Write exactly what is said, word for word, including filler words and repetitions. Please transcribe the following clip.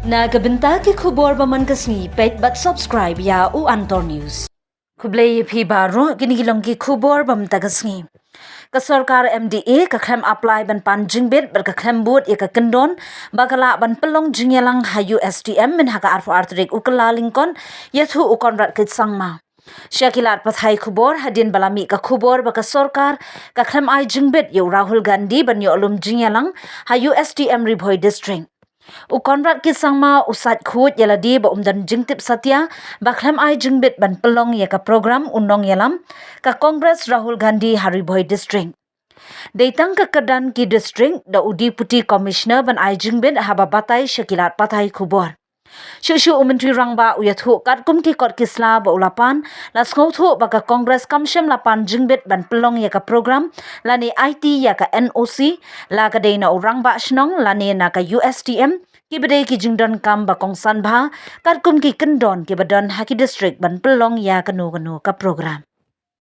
Na ka bynta ki khubor ba man ka sngi, peit bad subscribe ïa U Antor News. Khublei ïa phi baroh, kine ki long ki khubor ba mynta ka sngi. Ka sorkar M D A ka khlem apply ban pan jingbit bad ka khlem bud ïa ka kyndon ba ka lah ban pynlong jingïalang ha U S T M mynha ka arphew ar tarik u Kyllalyngkot, ïathuh u Conrad K Sangma. Sha ki lad pathai khubor, hadien ba la mih ka khubor ba ka sorkar ka khlem ai jingbit ïa u Rahul Gandhi ban ïoh lum jingïalang ha U S T M Ri Bhoi District, u Conrad K Sangma u sait khuid ïa lade ba um don jingtip satia ba khlem ai jingbit ban pynlong ïa ka program u nongïalam ka Congress Rahul Gandhi ha Ri Bhoi District. Dei tang ka kyrdan ki district da u Deputy Commissioner ban ai jingbit, haba batai sha ki lad pathai khubor. Shuh shuh u Myntri Rangbah u ïathuh, katkum ki kot ki sla ba u la pan, la sngewthuh ba ka Congress kam shym la pan jingbit ban pynlong ïa ka program lane aiti ïa ka N O C, la ka dei na u Rangbah Shnong lane na ka U S T M, kiba dei ki jingdonkam ba kongsan bha katkum ki kyndon kiba don ha ki district ban pynlong ïa kano kano ka program.